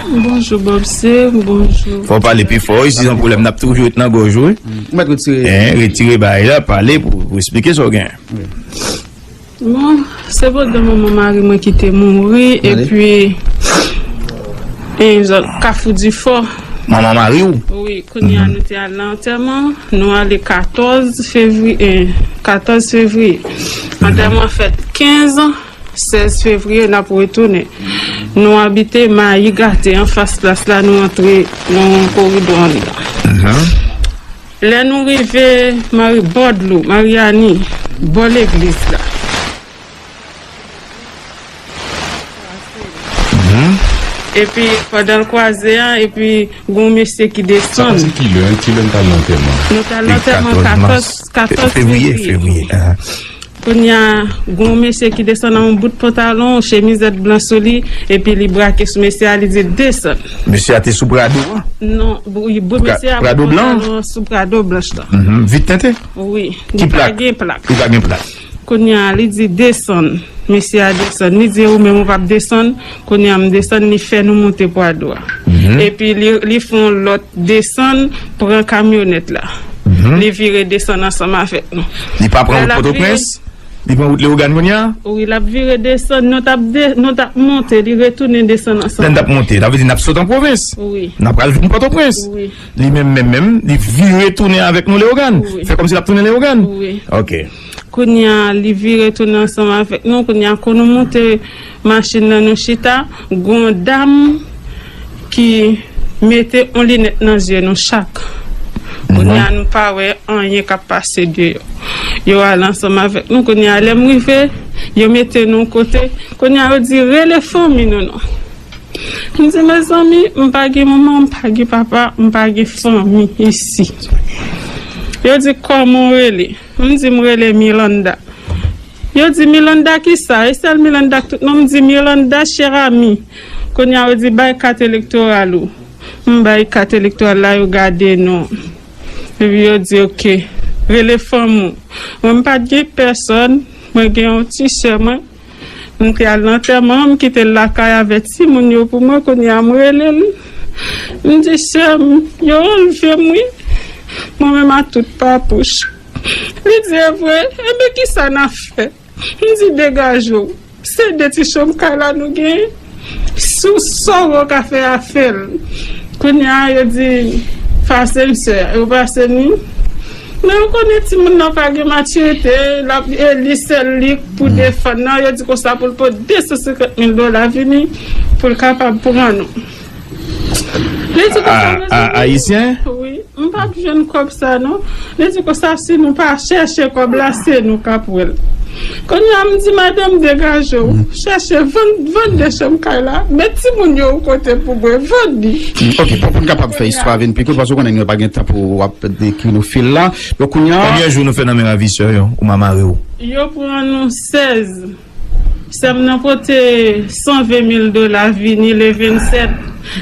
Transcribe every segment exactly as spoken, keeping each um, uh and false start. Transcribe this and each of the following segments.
Bonjou, Bob, se bonjou. Fò w pale pi fò, wi, si se yon pwoblèm, n ap toujou ret nan gòj ou, wi. Ou mèt retire. Hein, retire bagay la, pale pou, pou eksplike sa w gen. Bon, se pandan manman mari mwen ki te mouri, epi, e, zòn Kafou Difò. Manman mari w? Wi, kounye a nou te al nan antèman, nou ale katòz fevriye, katòz fevriye. Antèman fèt kenz, sèz fevriye, n ap retounen. Nou abite Mayi Gate, anfas plas la, nou antre nan koridò anndan. Lè nou rive Mari Bòdlou, Mariani, bò legliz la. Epi, pandan l kwaze a, epi, gon mesye ki desann. Sa pase kilè, kilè n t al nan antèman? Nou t al nan antèman katòz, katòz fevriye. Kounye a, gon mesye ki desann ak yon bout pantalon, chemizèt blan sou li, epi li brake sou mesye a, li di, "Desann." Mesye a te sou Prado a? Non, mesye a bout pantalon sou Prado blanch la. Vit tente? Wi, li pa gen plak. Li pa gen plak. Kounye a, li di, "Desann." Mesye a desann. Li di, "Ou menm ou p ap desann?" Kounye a, m desann, li fè nou monte Prado a. Epi li, li fè yon lòt desann, pran kamyonèt la. Li vire desann ansanm avèk nou. Li pa pran wout Pòtoprens? Li pran wout Leyogàn kounye a? Wi, l ap vire desann. Nou t ap de, nou t ap monte, li retounen desann ansanm. Lè n t ap monte, sa vle di n ap sot an pwovens. Wi. N ap pral vin Pòtoprens. Wi. Li menm, menm, menm, li vire tounen avèk nou Leyogàn. Wi. Fè kòmsi l ap tounen Leyogàn. Wi. Ok. Kounye a, li vire tounen ansanm avèk nou. Kounye a, kon nou monte machin nan, nou chita, gon dam ki mete yon linèt nan zye nou chak. Kounye a, nou pa wè anyen k ap pase deyò. Yo ale ansanm avèk nou. Kounye a, lè m rive, yo mete nou kote. Kounye a, yo di, "Rele fanmi nou non." M di, "Mezanmi, m pa gen manman, m pa gen papa, m pa gen fanmi isi." Yo di, "Kòman w rele?" M di, "M rele Milanda." Yo di, "Milanda kisa? E sèl Milanda k tout non?" M di, "Milanda Cherami." Kounye a, yo di, "Bay kat elektoral ou." M bay kat elektoral la, yo gade non. Epi yo di, "Ok, rele fanmi w." Mwen, m pa t gen pèsòn, mwen gen yon ti sè mwen. M te al nan antèman an, m kite l lakay avè timoun yo pou mwen, kounye a m rele l. M di, "Sè m, yo anlve m wi, mwen menm ak tout papouch." Li di, "E vre? Enben, kisa n ap fè?" M di, "Degaje w. Se de ti chanm kay la nou genyen. Si w sa w wè w ka fè a, fè l." Kounye a, yo di, "Pase m, sè." Yo pase m wi. Men ou konnen timoun nan pa gen matirite, l ap, e li sèl li pou defann nan. Yo di konsa pou l pote de san senkant mil dola vini pou l kapab pran nou. Li di konsa, a, a, ayisyen? Wi, m p ap jwenn kòb sa non. Li di konsa, si nou pa chèche kòb la, se nou k ap wè l. Kounye a, m di, "Madanm, degaje w. Chèche vann, vann de chanm kay la. Met timoun yo yon kote pou mwen, vann li." Ok, pou, pou n kapab fè istwa a vin pi kout, paske w konnen nou pa gen tan pou w ap dekri nou fil la. Donk, kounye a. Konbyen jou nou fè nan men ravisè yo, ou mamare w? Yo pran nou sèz. Sè m nan pote san ven mil dola vini le vennsèt,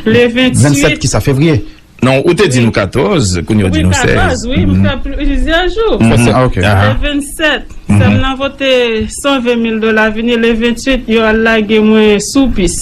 le ventuit. Vennsèt kisa, fevriye? Non, ou te di nou katòz, kounye a w di nou sèz. Wi, katòz, wi, m fè plizyè jou. Fè sèz, ah, ok. Le vennsèt, sè m nan pote san ven mil dola vini, le ventuit, yo al lage mwen sou pis.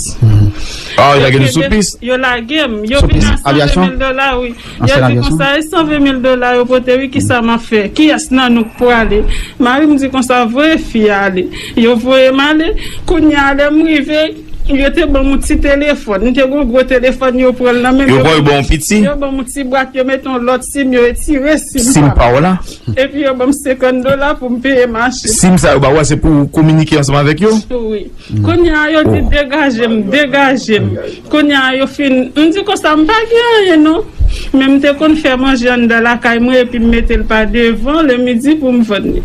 Ah, yo lage nou sou pis? Yo lage m, yo vin ak san ven mil dola, wi. Yo di konsa, e san ven mil dola yo pote, wi, kisa m ap fè? Kiyès nan nou k prale? Mari m di konsa, voye fi a ale. Yo voye m ale. Kounye a, lè m rive, yo te ban m yon ti telefòn. M te gen yon gwo telefòn, yo pran l nan men m. Yo ban w yon piti? Yo ban m yon ti bwat, yo mete yon lòt sim, yo retire sim pa m. Sim pa w la? Epi yo ban m senkant dola pou m peye machin. Sim sa yo ba w a, se pou w kominike ansanm avèk yo? Wi. Kounye a, yo di, "Degaje m, degaje m." Kounye a, yo fin, m di konsa, "M pa gen anyen non." Men m te konn fè manje anndan lakay mwen epi m mete l pa devan le midi pou m vann li.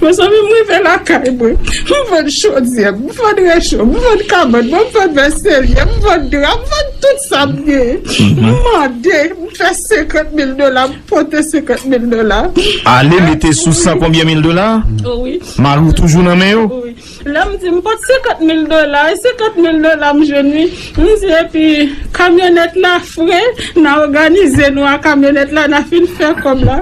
Mezanmi, m rive lakay mwen, m vann chodyè, m vann recho, m vann kabann mwen, m vann vèselyè, m vann dra, m vann tout sa m genyen. M mande, m fè senkant mil dola, m pote senkant mil dola. Ale mete sou san konbyen mil dola? Wi. Mari w toujou nan men yo? Wi. Lè m di m pot senkant mil dola, e senkant mil dola m jwenn wi. M di epi kamyonèt la fre, n a òganize nou a kamyonèt la, n a fin fè kòb la.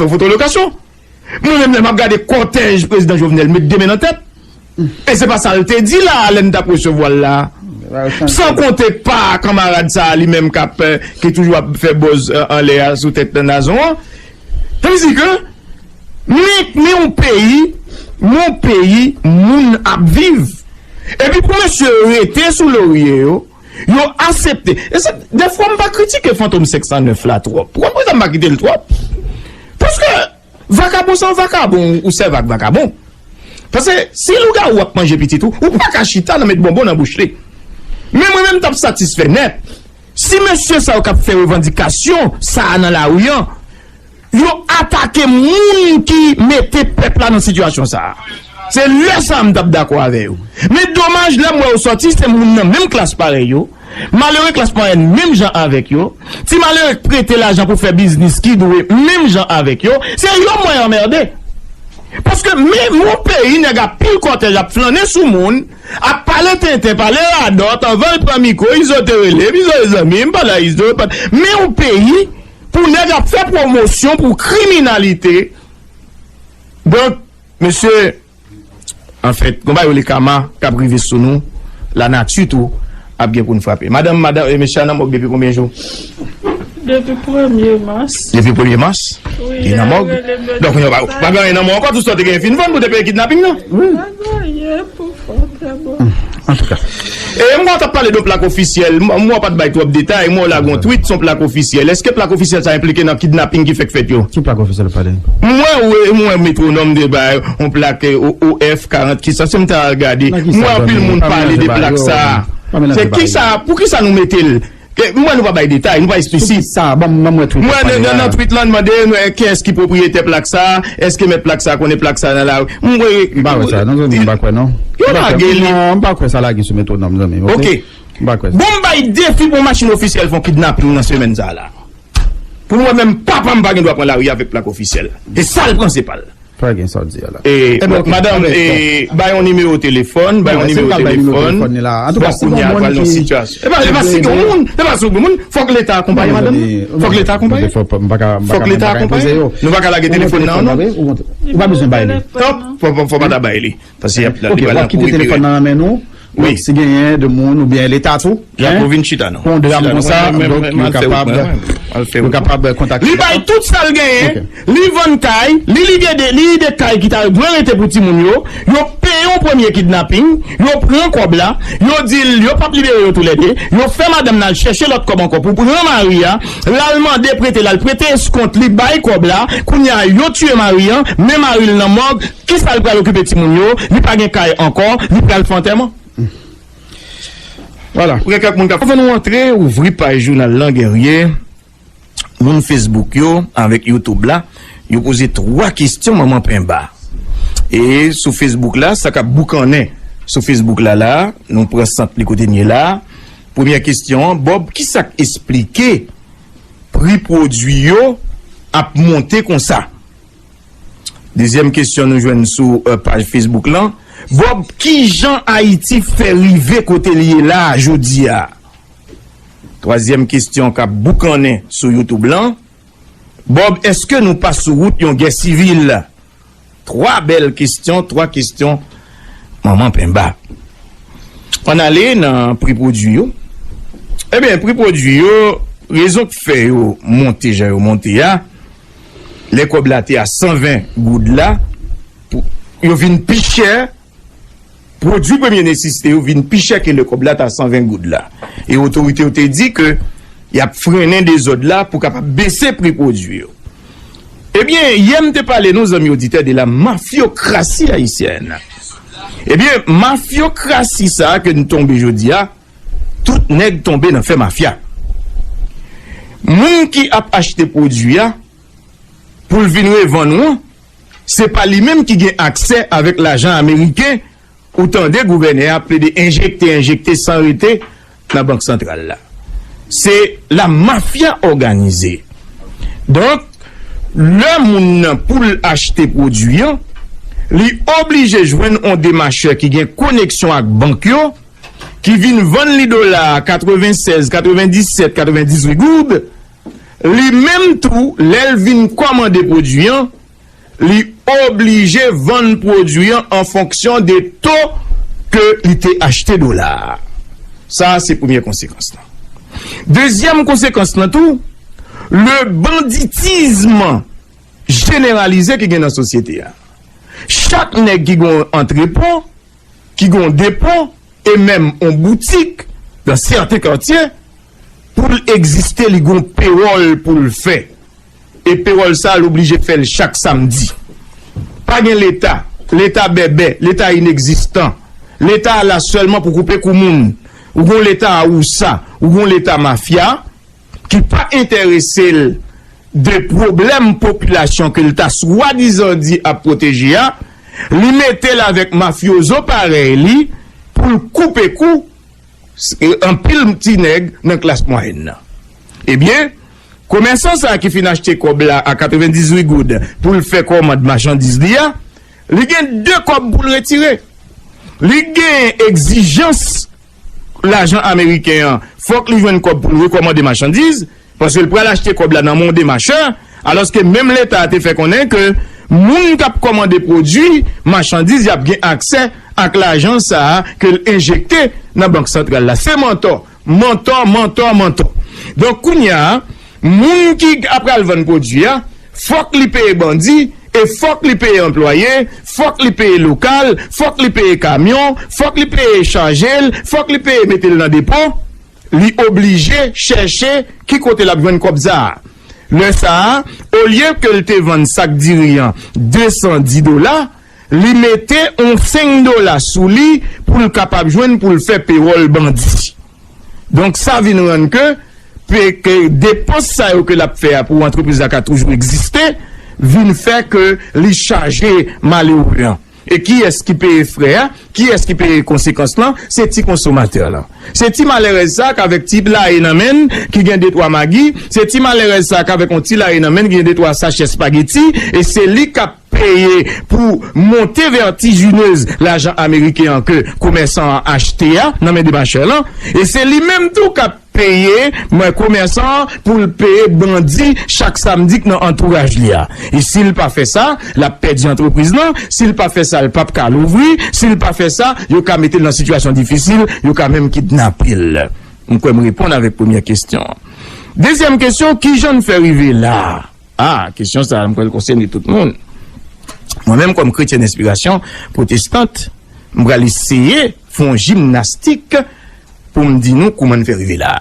fè foto lokasyon. Mwen menm lè m ap gade kòtèj prezidan Jovenel met de men nan tèt. E se pa sa l te di la a lè n t ap resevwa l la. San konte pa kanmarad sa a li menm k ap, eh, ki toujou ap fè buzz, eh, anlè a sou tèt nan nazon an. Sa vle di ke men, men yon peyi, men yon peyi moun ap viv. Epi pou mesye yo rete sou lorye yo, yo aksepte. E se, dèfwa m pa kritike Fantom senk san nèf la twòp. Ou konn poukisa m pa kite l twòp? Paske vakabon se yon vakabon, ou sèvi ak vakabon. Paske si lougawou ap manje pitit ou, ou pa ka chita nan met bonbon nan bouch li. Men mwen menm m t ap satisfè nèt si mesye sa yo k ap fè revandikasyon sa a nan lari an, yo atake moun ki mete pèp la nan sitiyasyon sa a. Se lè sa a m t ap dakò avè yo. Men domaj, lè m wè yo sòti, se moun nan menm klas parèy yo, malere klas mwayèn menm jan avèk yo, ti malere k prete lajan pou fè biznis ki dwe menm jan avèk yo, se yo mwen anmède. Paske men yon peyi nèg ap pil kòtèj, ap flannen sou moun, ap pale tenten, pale radòt, anvan l pran mikwo, Izo te rele m, Izo e zanmi m, pale a Izo, pale, men yon peyi pou nèg ap fè pwomosyon pou kriminalite. Donk, mesye, anfèt, gon bagay rele kama k ap rive sou nou, lanati tou ap gen pou n frape. Madanm, madanm, e mesye a nan mòg depi konbyen jou? Depi premye mas. Depi premye mas? Wi, li nan mòg. Donk, kounye a, pa, pa gen anyen nan men w ankò, tout sa w te gen fin vann pou te peye kidnaping nan. Wi. Pa gen anyen pou fè, trè bon. Antouka. E m wè w t ap pale de yon plak ofisyèl. M, m wè w pa t bay twòp detay. M wè w lage yon tweet, se yon plak ofisyèl. Èske plak ofisyèl sa enplike nan kidnaping ki fèk fèt yo? Ki plak ofisyèl w pale? M wè, w, m wè Metwonòm te bay yon plak, eh, O F karant, kisa, se m ta al gade. M wè anpil moun pale de plak sa. Se kisa, pou kisa nou mete l? Ke, m wè nou pa bay detay, nou pa eksplisit. Sa, ban m, ban m wè tweet. M wè nan, nan tweet lan, mande nou, eh, kiyès ki pwopriyetè plak sa, èske mèt plak sa konnen plak sa nan lari? M wè. M pa wè sa, non, zanmi, m pa kwè, non. Yo lage li. Non, m pa kwè sa lage sou Metwonòm, zanmi, ok? Ok. M pa kwè sa. Bon, m bay defi pou machin ofisyèl fè yon kidnaping nan semèn sa a la. Pou mwen menm, papa m pa gen dwa pran lari avèk plak ofisyèl. E sa l pran, se pa l. Pa gen sa w di a la. E, madanm, e, bay yon nimewo telefòn, bay yon nimewo telefòn. Bon, kounye a, pral nan sitiyasyon. E pa, e pa si gen moun, e pa si gen moun, fòk Leta akonpaye madanm nan. Fòk Leta akonpaye. Fòk Leta akonpaye. Nou pa ka lage telefòn nan, non. Ou pa bezwen bay li. Fò, fò, fò pa ta bay li. Paske y ap, li pral nan kouri pi rèd. Wi. Si genyen de moun oubyen Leta tou, y ap vin chita, non. Pou yon dram konsa, donk, yo kapab, yo kapab kontakte. Li bay tout sa l genyen, li vann kay, li, li vide, li vide kay ki ta dwe rete pou timoun yo, yo peye yon premye kidnaping, yo pran kòb la, yo di l yo p ap libere yo toulède, yo fè madanm nan al chèche lòt kòb ankò pou pran mari a, l al mande prete, l al prete eskont, li bay kòb la, kounye a yo tiye mari an, men mari l nan mòg, kisa l pral okipe timoun yo, li pa gen kay ankò, li pral fè antèman. Vwala. Ou gen kèk moun k ap. Anvan nou antre, ouvri paj jounal lan, Guerrier, moun Facebook yo avèk YouTube la, yo poze twa kesyon Manman Penba. E sou Facebook la, sa k ap boukannen sou Facebook la, la, nou pran sant li kote n ye la. Premyè kesyon an, Bob, kisa k esplike pri pwodui yo ap monte konsa? Dezyèm kesyon nou jwenn sou, eh, paj Facebook lan. Bob, kijan Ayiti fè rive kote l ye la a jodi a? Twazyèm kesyon k ap boukannen sou YouTube lan. Bob, èske nou pa sou wout yon gè sivil? Twa bèl kesyon, twa kesyon Manman Penba. Ann ale nan pri pwodui yo. Ebyen, pri pwodui yo, rezon k fè yo monte jan yo monte a, lè kòb la te a san ven goud la, pou, yo vin pi chè, pwodui premye nesesite yo vin pi chè ke lè kòb la ta san ven goud la. E otorite yo te di ke y ap frennen dezòd la pou kapab bese pri pwodui yo. Ebyen, yè m te pale nou, zanmi oditè, de la mafyokrasi ayisyèn. Ebyen, mafyokrasi sa a ke n tonbe jodi a, tout nèg tonbe nan fè mafya. Moun ki ap achte pwodui a, pou l vin revann ou an, se pa li menm ki gen aksè avèk lajan ameriken, ou tande gouvènè a plede enjekte, enjekte san rete nan Bank Santral la. Se la mafya òganize. Donk, lè moun nan pou l achte pwodui an, li oblije jwenn yon demachè ki gen koneksyon ak bank yo, ki vin vann li dola a katrevennsèz, katrevendisèt, katrevendizuit goud, li menm tou, lè l vin kòmande pwodui an, li oblije vann pwodui an an fonksyon de to ke li te achte dola a. Sa a se premyè konsekans lan. Dezyèm konsekans lan tou, le banditisme jeneralize ki gen nan sosyete a. Chak nèg ki gen yon antrepo, ki gen yon depo, e menm yon boutik, dan sèten katye, pou l egziste, li gen yon pewòl pou l fè. E pewòl sa a, l oblije fè l chak samdi. Pa gen Leta. Leta bèbè, Leta inegzistan. Leta a la sèlman pou koupe kou moun. Ou gen yon Leta a wousa, ou gen yon Leta mafya, ki pa enterese l de pwoblèm popilasyon ke l ta swadizan di ap pwoteje a, li mete l avèk mafyozo parèy li pou l koupe kou s-, anpil ti nèg nan klas mwayèn nan. Ebyen, komèsan sa a ki fin achte kòb la a katrevendizuit goud pou l fè kòmand machandiz li a, li gen de kòb pou l retire. Li gen egzijans lajan ameriken an, fòk li jwenn kòb pou l rekòmande machandiz, paske l pral achte kòb la nan men yon demachè, alòske menm Leta a te fè konnen ke moun k ap kòmande pwodui, machandiz, y ap gen aksè ak lajan sa a ke l enjekte nan Bank Santral la. Se mantò, mantò, mantò, mantò. Donk, kounye a, moun ki ap pral vann pwodui a, fòk li peye bandi, e fòk li peye anplwaye, fòk li peye lokal, fòk li peye kamyon, fòk li peye chaje l, fòk li peye mete l nan depo, li oblije chèche ki kote l ap jwenn kòb sa a. Lè sa a, olye ke l te vann sak diri an de san dis dola, li mete yon senk dola sou li pou l kapab jwenn pou l fè pewòl bandi. Donk, sa vin rann ke, pe-, ke depans sa yo ke l ap fè a pou antrepriz la ka toujou egziste, vin fè ke li chaje malere an. E kiyès ki peye frè a? Kiyès ki peye konsekans lan? Se ti konsomatè lan. Se ti malere sa k avèk ti laye nan men l ki gen de twa magi, se ti malere sa k avèk yon ti laye nan men l ki gen de twa sachè espageti, e se li k ap peye pou monte vètijinez lajan ameriken an ke komèsan an achte a nan men demachè lan. E se li menm tou k ap peye mwen komèsan an pou l peye bandi chak samdi k nan antouraj li a. E si l pa fè sa, l ap pèdi antrepriz lan. Si l pa fè sa, l p ap ka louvri. Si l pa fè sa, yo ka mete l nan sitiyasyon difisil, yo ka menm kidnape l. M kwè m reponn avèk premyè kesyon an. Dezyèm kesyon, kijan n fè rive la? A, kesyon sa a, m kwè l konsène tout moun. Mwen menm, kòm kretyen enspirasyon pwotestant, m pral eseye fè yon jimnastik pou m di nou kouman n fè rive la.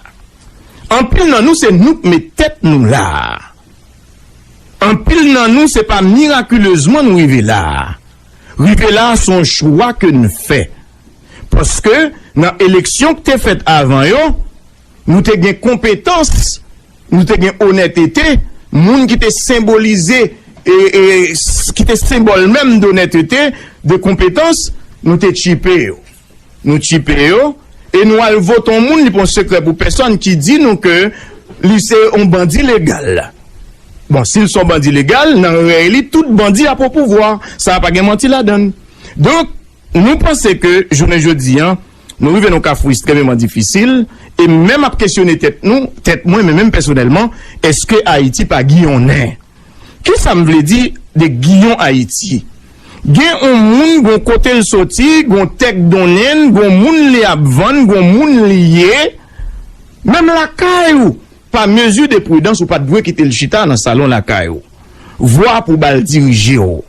Anpil nan nou, se nou k met tèt nou la. Anpil nan nou, se pa mirakilezman nou rive la. Rive la, se yon chwa ke n fè. Paske nan eleksyon ki te fèt avan yo, nou te gen konpetans, nou te gen onètete, moun ki te senbolize, e, e, s- ki te senbòl menm de onètete, de konpetans, nou te tchipe yo. Nou tchipe yo, e nou al vote yon moun, li pa yon sekrè pou pèsòn, ki di nou ke li se yon bandi legal. Bon, si l se yon bandi legal, nan rèy li, tout bandi ap o pouvwa. Sa a pa gen manti ladan l. Donk, nou panse ke jounen jodi a, nou rive nan yon kafou ekstrèmeman difisil, e m menm ap kesyone tèt nou, tèt mwen, men menm pèsonèlman, èske Ayiti pa giyonnen? Kisa m vle di de giyon Ayiti? Gen yon moun, gon kote l soti, gon tè k donnen l, gon moun li ap vann, gon moun li ye. Menm lakay ou, pa mezi de pridans, ou pa t dwe kite l chita nan salon lakay ou. Vwa pou ba l dirije w.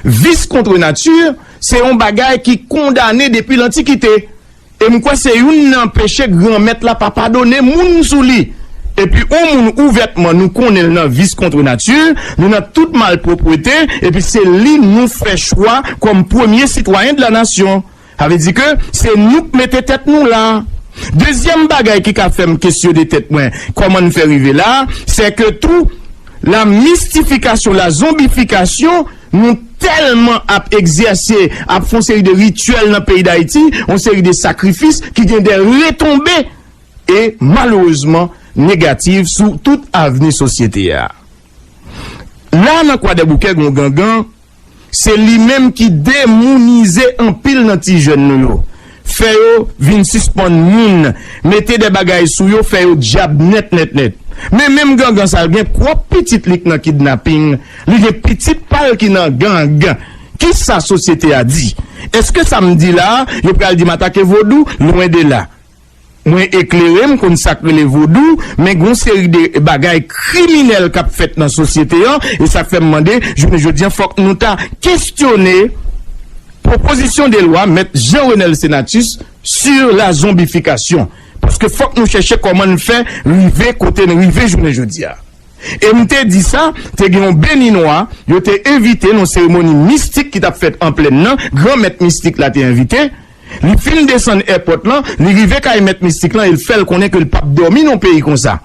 Vis kont nati, se yon bagay ki kondane depi lantikite. E m kwè se youn nan peche Granmèt la pa padone moun sou li. Epi yon moun ouvètman nou konnen l nan vis kont nati, li nan tout malpwoprete, epi se li nou fè chwa kòm premye sitwayen de la nasyon. Sa vle di ke se nou k mete tèt nou la. Dezyèm bagay ki ka fè m kesyone tèt mwen, kòman n fè rive la, se ke tou la mistifikasyon, la zonbifikasyon, nou tèlman ap egzèse, ap fè yon seri de rityèl nan peyi Dayiti, yon seri de sakrifis ki gen de retonbe e malerezman negatif sou tout avni sosyete a. La, nan Kwadèboukè, gen yon gangan, se li menm ki demounize anpil nan ti jèn nou yo. Fè yo vin sispann moun, mete de bagay sou yo, fè yo dyab nèt, nèt, nèt. Men menm gangan sa a gen pwòp pitit li k nan kidnaping, li gen pitit pa l ki nan gang. Kisa sosyete a di? Èske sa m di la a, yo pral di m atake vodou? Lwen de la. Mwen eklere, m konn sa k rele vodou, men gen yon seri de bagay kriminèl k ap fèt nan sosyete an, e sa k fè m mande, jounen jodi a, fòk nou ta kesyone pwopozisyon de lwa Mèt Jean Renel Senatus sur la zonbifikasyon. Paske fòk nou chèche kòman n fè rive kote n rive jounen jodi a. E m te di sa, te gen yon Beninwa, yo te envite nan seremoni mistik ki t ap fèt an plèn nan, granmèt mistik la te envite. Li fin desann èpòt lan, li rive kay mèt mistik lan e l fè l konnen ke l p ap dòmi nan yon peyi konsa.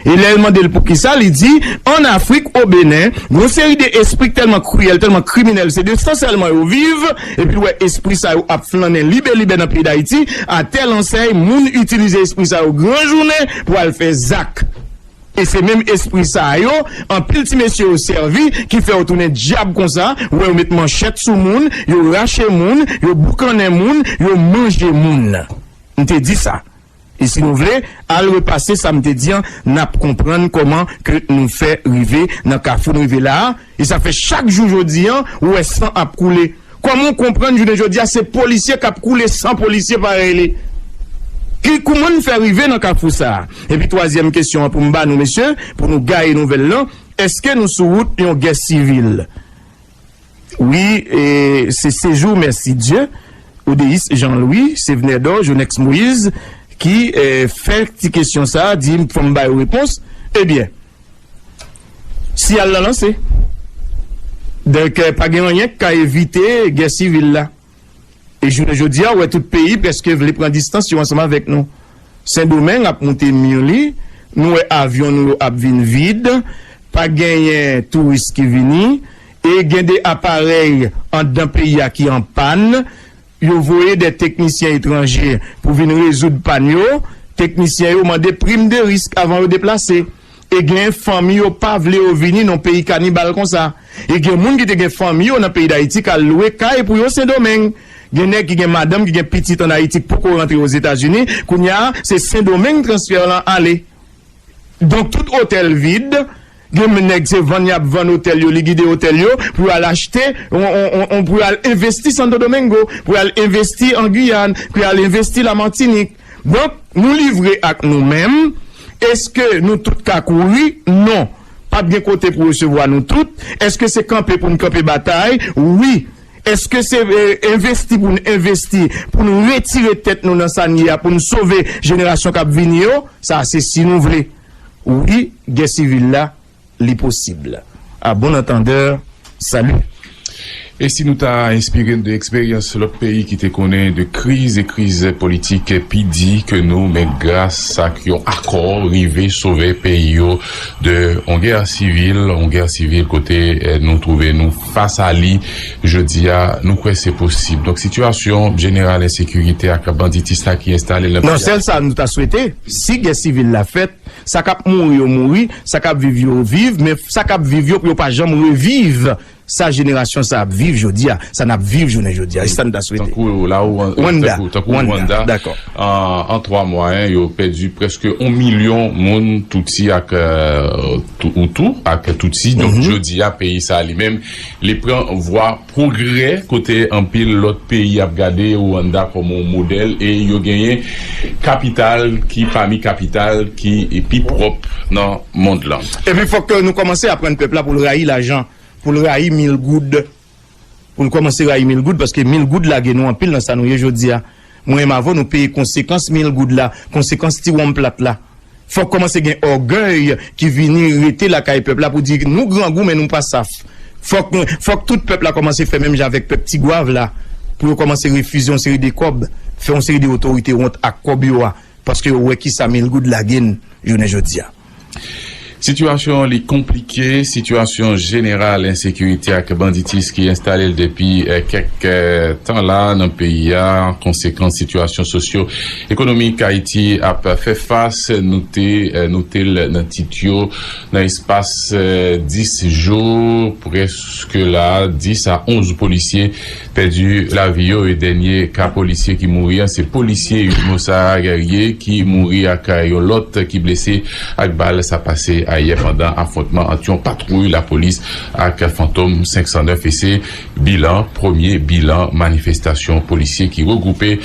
E lè l mande l poukisa, li di, ann Afrik, o Benen, gen yon seri de espri k tèlman kriyèl, tèlman kriminèl, se de san sèlman yo viv, epi l wè espri sa yo ap flannen libelibè nan peyi Dayiti, a tèl ansèy, moun itilize espri sa yo gran jounen pou al fè zak. E se menm espri sa yo, anpil ti mesye yo sèvi, ki fè yo tounen dyab konsa, ou wè yo met manchèt sou moun, yo rache moun, yo boukannen moun, yo manje moun. M te di sa. E si nou vle, al repase sa m te di an, n ap konprann kòman ke nou fè rive nan kafou n rive la a. E sa fè chak jou jodi an, ou wè san ap koule. Kòman w konprann jounen jodi a se polisye k ap koule san polisye parèy li? Ki, kouman n fè rive nan kafou sa a? Epi twazyèm kesyon an pou m ba nou, mesye, pou nou gaye nouvèl lan, èske nou sou wout yon gè sivil? Wi, e, se Sejou Mèsidye, Odéis Jean Louis, Sevnèdò, Jonex Moïse, ki, e, fè ti kesyon sa a, di fò m ba yo repons. Ebyen, siyal lan lanse. Donk, e, pa gen anyen k ka evite gè sivil la. E jounen jodi a, ou wè tout peyi prèske vle pran distans yo ansanm avèk nou. Sendomeng ap moute mi li, nou wè avyon nou yo ap vin vid, pa genyen touris ki vini, e gen de aparèy anndan peyi a ki an pàn, yo voye de teknisyen etranje pou vin rezoud pàn yo, teknisyen yo mande prim de risk avan yo deplase. E gen fanmi yo pa vle yo vini nan peyi kanibal konsa. E gen moun ki te gen fanmi yo nan peyi Dayiti k al lwe kay pou yo Sendomeng. Gen nèg ki gen madanm, ki gen pitit ann Ayiti k poko rantre Ozetazini. Kounye a, se Sendomeng transfè lan ale. Donk, tout otèl vid, gen nèg se vann y ap vann otèl yo, likide otèl yo, pou y al achte, on, on, on, on, pou y al envesti Santo Domingo, pou y al envesti an Giyàn, pou y al envesti Lamatinik. Donk, nou livre ak nou menm. Èske nou tout ka kouri? Non. P ap gen kote pou resevwa nou tout. Èske se kanpe pou n kanpe batay? Wi. Èske se, eh, envesti pou n envesti, pou n retire tèt nou nan sa n ye a, pou n sove jenerasyon k ap vini yo? Sa se si nou vle. Wi, gè sivil la, li posib. A bon antandè, sali. E si nou ta enspire n de eksperyans lòt peyi ki te konnen de kriz e kriz politik pi di ke nou, men gras ak yon akò, rive sove peyi yo de yon gè sivil, yon gè sivil kote, eh, nou twouve nou fas a li jodi a, nou kwè se posib. Donk, sitiyasyon jeneral ensekirite ak banditis la ki enstale nan Non, peyi a. Sèl sa nou ta swete, si gè sivil la fèt, sa k ap mouri yo mouri, sa k ap viv yo viv, men sa k ap viv yo pou yo pa janm reviv sa jenerasyon sa ap viv jodi a, sa n ap viv jounen jodi a. E sa n ta swete. Tankou la ou an, Rwanda. Tankou, tankou Rwanda, Rwanda. Dakò. An, an twa mwa, en, yo pèdi prèske yon milyon moun, Tutsi ak, euh, tou, Hutu ak Tutsi. Donk, mhm, jodi a, peyi sa li menm, li pran vwa pwogrè, kote anpil lòt peyi ap gade Rwanda kòm yon modèl, e yo genyen kapital ki pami kapital ki pi pwòp nan mond lan. Epi fòk ke nou kòmanse aprann pèp la pou l rayi lajan, pou l rayi mil goud, pou l kòmanse rayi mil goud, paske mil goud lage nou anpil nan sa nou ye jodi a. Mwen menm avè w, nou peye konsekans mil goud la, konsekans ti wonm plat la. Fòk kòmanse gen ògèy ki vini rete lakay pèp la pou di nou grangou, men nou pa saf. Fòk, fòk tout pèp la kòmanse fè menm jan avèk pèp Tigwav la, pou yo kòmanse refize yon seri de kòb, fè yon seri de otorite wont ak kòb yo a, paske yo wè kisa mil goud lage n jounen jodi a. Sitiyasyon li konplike, sitiyasyon jeneral ensekirite ak banditis ki enstale l depi, eh, kèk, eh, tan la nan peyi a. Konsekans sitiyasyon sosyo-ekonomik Ayiti ap fè fas, nou te, eh, note l nan tit yo. Nan espas, eh, dis jou, prèske la, dis a onz polisye pèdi lavi yo, e dènye ka polisye ki mouri an, se polisye Huit Mossards Guerrier ki mouri ak yon lòt ki blese ak bal. Sa pase ayè pandan afwontman ant yon patwouy lapolis ak Fantom senk san nèf, e se bilan, premye bilan manifestasyon polisye ki regwoupe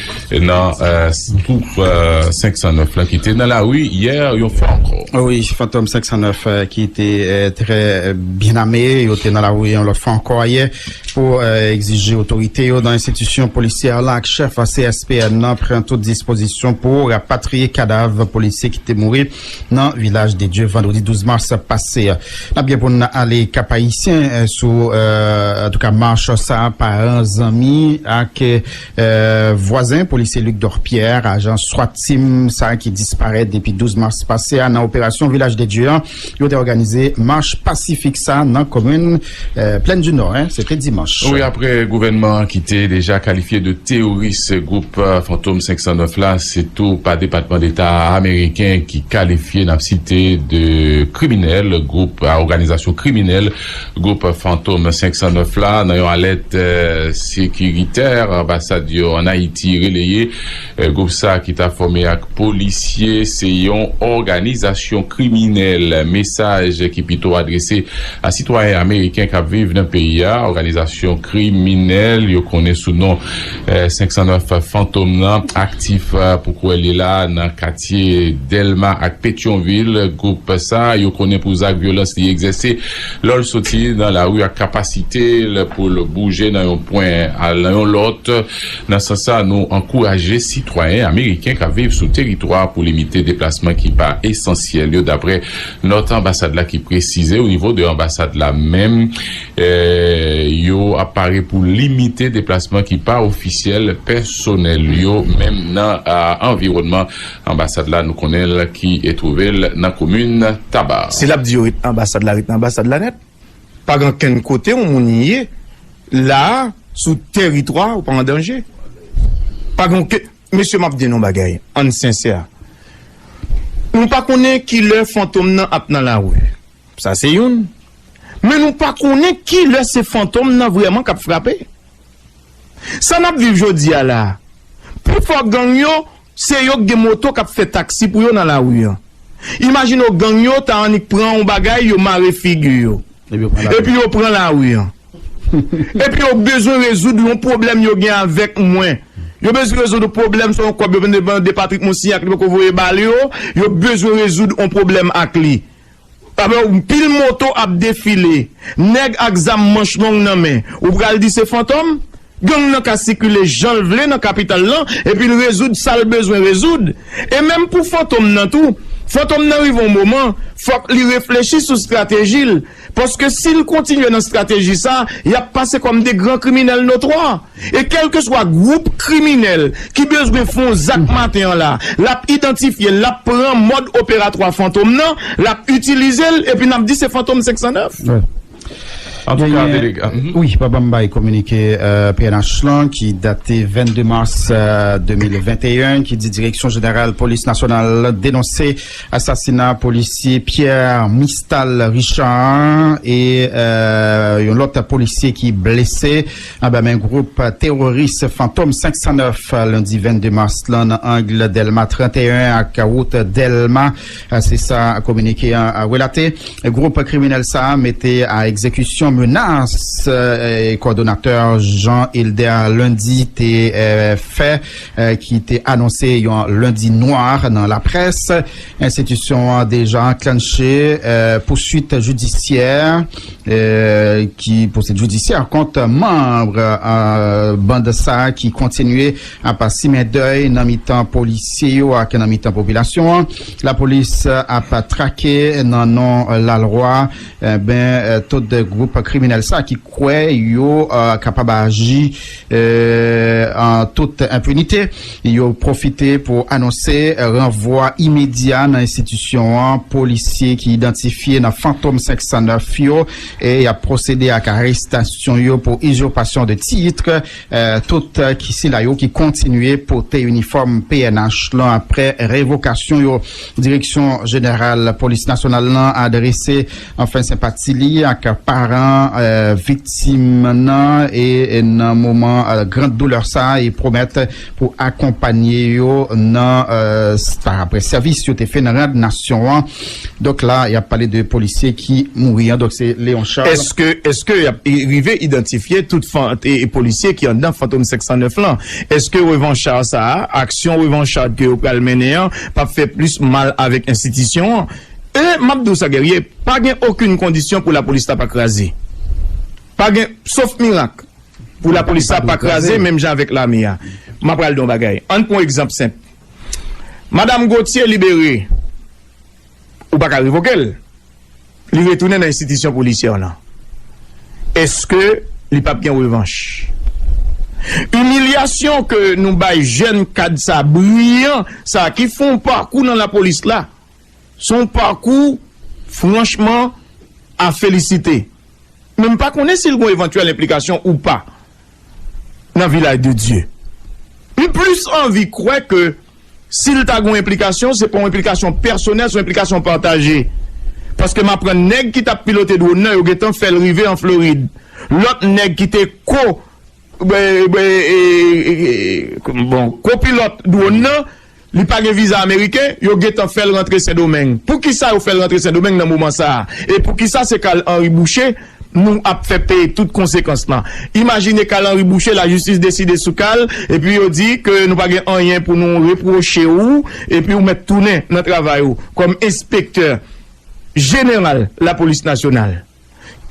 nan, eh, twoup, eh, senk san nèf lan ki te nan lari yè yon fwa ankò. Wi, Fantom senk san nèf, eh, ki te, eh, trè, eh, byen ame, yo te nan lari yon lòt fwa ankò ayè pou, eh, egzije otorite yo nan enstitisyon polisyè la ak chèf C S P N nan pran tout dispozisyon pou rapatriye kadav polisye ki te mouri nan Vilaj de Dye vandredi douz mas pase a. N ap gen pou n ale Kap Ayisyen, eh, sou, eh, antouka, mach sa, paran, zanmi ak, eh, vwazen polisye Luc Dorpierre, ajan swat team sa ki disparèt depi douz mas pase a nan operasyon Vilaj de Dye an. Yo te òganize mach pasifik sa nan komin, eh, Plèn di Nò, en, se te dimanch. Wi, apre gouvènman an ki te deja kalifye de teyoris gwoup, eh, Fantom senk san nèf la, se tou pa Depatman Deta ameriken ki kalifye, n ap site, de kriminèl, gwoup, eh, òganizasyon kriminèl, gwoup Fantom senk san nèf la, nan yon alèt, eh, sekiritè, anbasad yo ann Ayiti releye, eh, gwoup sa ki ta fòme ak polisye, se yon òganizasyon kriminèl. Mesaj ki pito adrese a sitwayen ameriken k ap viv nan peyi a. Òganizasyon kriminèl yo konnen sou non, eh, senk san nèf Fantom nan, aktif, eh, pou kwè li la nan katye Dèlma ak Petyonvil. Gwoup sa yo konnen pou zak vyolans li egzèse lè l soti nan lari ak kapasite l pou l bouje nan yon pwen al nan yon lòt. Nan sans sa, nou ankouraje sitwayen ameriken k ap viv sou teritwa pou limite deplasman ki pa esansyèl yo, daprè nòt anbasad la ki presize. O nivo de anbasad la menm, eh, yo ap pare pou limite deplasman ki pa ofisyèl pèsonèl yo, menm nan, ah, anviwònman anbasad la, nou konnen l ki, eh, twouve l nan komin Taba. Si l ap di yo ret nan anbasad la, ret nan anbasad la nèt. Pa gen okenn kote yon moun ye la a, sou teritwa, ou pa an danje. Pa gen okenn, mesye, m ap di nou yon bagay, ann sensè. Nou pa konnen kilè Fantom nan ap nan lari. Sa se youn. Men nou pa konnen kilè se fantom nan vrèman k ap frape. Sa n ap viv jodi a la, pifò gang yo, se yo k gen moto k ap fè taksi pou yo nan lari an. Imajine w, gang yo ta annik pran yon bagay, yo mare figi yo. Epi yo pran lari an. Epi yo pran lari an. Epi yo bezwen rezoud yon pwoblèm yo gen avèk mwen. Yo bezwen rezoud yon pwoblèm sou yon kòb yo vin demande Patrick Monsignat, li poko voye ba yo. Yo bezwen rezoud yon pwoblèm ak li. Apre, yon pil moto ap defile, nèg ak zam manch long nan men. Ou pral di se fantom? Gang nan ka sikile jan l vle nan kapital lan, epi l rezoud sa l bezwen rezoud. E menm pou fantom nan tou, fantom nan rive yon moman, fòk li reflechi sou estrateji l. Paske si l kontinye nan estrateji sa, y ap pase kòm de gran kriminèl notwa. E kèlkeswa gwoup kriminèl ki bezwen fè yon zak maten an la, l ap idantifye l, l ap pran mòd operatwa fantom nan, l ap itilize l, epi n ap di se fantom senk san nèf. Antouka, Genyen, delega. Mhm. Wi, papa m bay kominike, euh, P N H lan ki date vennde mas, euh, de mil venteyen, ki di Direksyon Jeneral Polis Nasyonal denonse asasina polisye Pierre Mistal Richard e, euh, yon lòt polisye ki blese anba men gwoup teworis Fantom senk san nèf, lendi vennde mas lan nan ang Dèlma trannteyen ak wout Dèlma. Se sa kominike an relate. Gwoup kriminèl sa a mete a egzekisyon menas, eh, kowòdonatè Jean Hilder Lundy te, eh, fè, eh, ki te anonse yon lendi nwa nan laprès. Enstitisyon an deja anklanche, eh, pouswit jidisyè, eh, ki, pouswit jidisyè kont manm, eh, bann sa a ki kontinye ap simen dèy nan mitan polisye yo ak nan mitan popilasyon an. Lapolis ap trake nan non lalwa, eh ben, eh, tout gwoup kriminèl sa ki kwè yo, eh, kapab aji, eh, an tout enpinite. Yo pwofite pou anonse ranvwa imedya nan enstitisyon an polisye ki idantifye nan Fantom senk san nèf yo, e y ap pwosede ak arestasyon yo pou izipasyon de tit, eh, tout, eh, ki sila yo ki kontinye pote inifòm P N H lan apre revokasyon yo. Direksyon Jeneral Polis Nasyonal lan adrese anfen senpati li ak paran, eh, viktim nan e, e nan moman, eh, gran doulè sa a, e pwomèt pou akonpanye yo nan, eh, s-, apre sèvis yo te fè nan rad nasyon an. Donk la, y ap pale de polisye ki mouri an. Donk se Léon Charles. Èske, èske y ap i-, rive idantifye tout fan-, e, e polisye ki anndan Fantom senk san nèf lan? Èske revanchad sa a, aksyon revanchad ke yo pral mennen an, p ap fè plis mal avèk enstitisyon an? E m ap di w sa, Guerrier, pa gen okenn kondisyon pou lapolis la pa kraze. Pa gen, sof mirak, pou lapolis la pa kraze, menm jan avèk lame a. M ap pral di w yon bagay. Ann pran yon egzanp senp. Madanm Gauthier libere, ou pa ka revoke l. Li retounen nan enstitisyon polisyè lan. Èske li p ap gen revanch? Imilyasyon ke nou bay jèn kad sa, briyan sa, ki fè yon pakou nan lapolis la, se yon pakou, franchman, a felisite. Men m pa konnen si l gen yon evantyèl enplikasyon ou pa nan vilaj de Dye. M plis anvi kwè ke si l ta gen yon enplikasyon, se pa yon enplikasyon pèsonèl, se yon enplikasyon pataje. Paske m aprann nèg ki t ap pilote dwòn nan, yo gentan fè l rive an Florid. Lòt nèg ki te ko, e, e, e, e, bon, kopilòt dwòn nan, li pa gen viza ameriken, yo gentan fè l rantre Sendomeng. Poukisa yo fè l rantre Sendomeng nan moman sa a? E poukisa se Carl Henry Boucher nou ap fè peye tout konsekans lan? Imajine Carl Henry Boucher, lajistis deside sou Carl, epi yo di ke nou pa gen anyen pou nou repwoche ou, epi ou mèt tounen nan travay ou kòm enspektè jeneral lapolis nasyonal.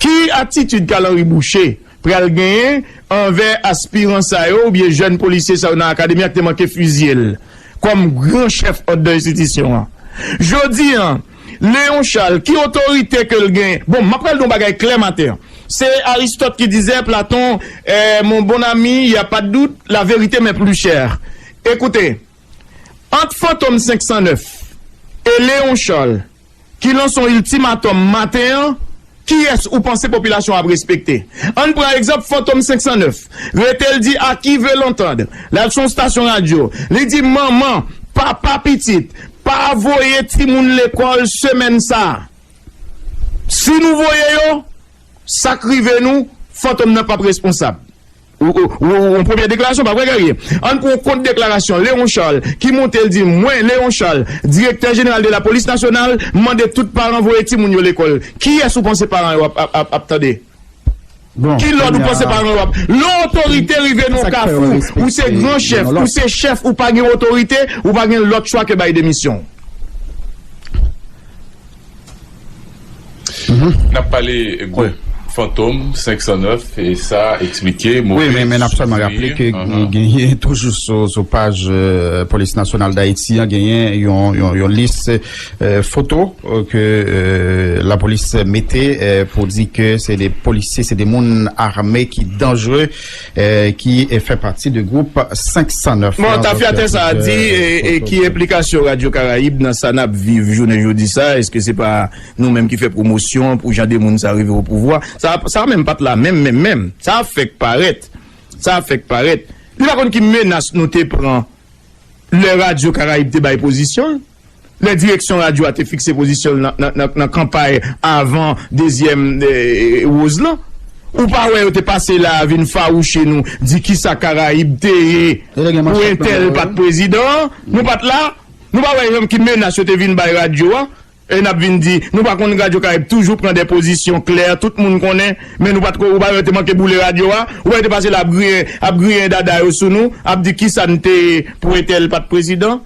Ki atitid Carl Henry Boucher pral genyen anvè aspiran sa yo oubyen jèn polisye sa yo nan akademi a ki te manke fiziye l kòm gran chèf anndan enstitisyon an? Jodi a, Léon Charles, ki otorite ke l genyen? Bon, m ap pral di yon bagay klè maten an. Se Aristote qui disait, Platon, eh, mon bon ami, il n'y a pas de doute, la vérité m'est plus chère. Écoutez, ant Fantom senk san nèf e Léon Charles, ki lanse yon iltimatòm maten an, kiyès ou panse popilasyon ap respekte? Ann pran egzanp Fantom senk san nèf. Rete l di à qui veut l'entendre. L al sou yon stasyon radyo. Li di, manman, papa, pitit, pa voye timoun lekòl semèn sa a. Si nou voye yo, Sa k rive nou, Fantom nan p ap responsab. Ou, ou, ou, ou, yon premyè deklarasyon, pa vre, Guerrier? Ann pran yon kont deklarasyon Léon Charles, ki monte, l di, mwen, Léon Charles, direktè jeneral de la polis nasyonal, m mande tout paran voye timoun yo lekòl. Kiyès ou panse paran yo ap, ap, ap, ap tande? Ki lòd ou panse paran yo ap? Lè otorite rive nan yon kafou, ou se gran chèf, ou se chèf, ou pa gen otorite, ou pa gen lòt chwa ke bay demisyon. N ap pale gwoup Fantom senk san nèf e sa eksplike move. Wi, men, men n ap sèlman raple ke genyen toujou sou, sou paj Polis Nasyonal Dayiti an, genyen yon, yon, yon lis foto ke lapolis mete pou di ke se de polisye, se de moun ame ki danjere, ki fè pati de gwoup senk san nèf. Bon, tafyatè sa a di, e ki enplikasyon Radyo Karayib nan sa n ap viv jounen jodi sa? Èske se pa nou menm ki fè pwomosyon pou jan de moun sa rive o pouvwa? Sa, sa menm pa t la menm, menm, menm. Sa ap fèk parèt. Sa ap fèk parèt. Li pa konn ki menas nou te pran lè Radyo Karayib te bay pozisyon l. Lè direksyon radyo a te fikse pozisyon l nan, nan, nan, nan kanpay avan dezyèm woz lan. Ou pa wè yo te pase la a vin fawouche nou, di kisa Karayib te ye pou entèl pa t prezidan an? Nou pa t la. Nou pa wè ki menas yo te vin bay radyo a. E n ap vin di, nou pa konn Radyo Karayib toujou pran de pozisyon klè, tout moun konnen, men nou pa t ko, ou pa wè yo te manke boule radyo a, ou wè yo te pase la ap griyen, ap griyen dada yo sou nou, ap di kisa n te ye pou entèl pa t prezidan.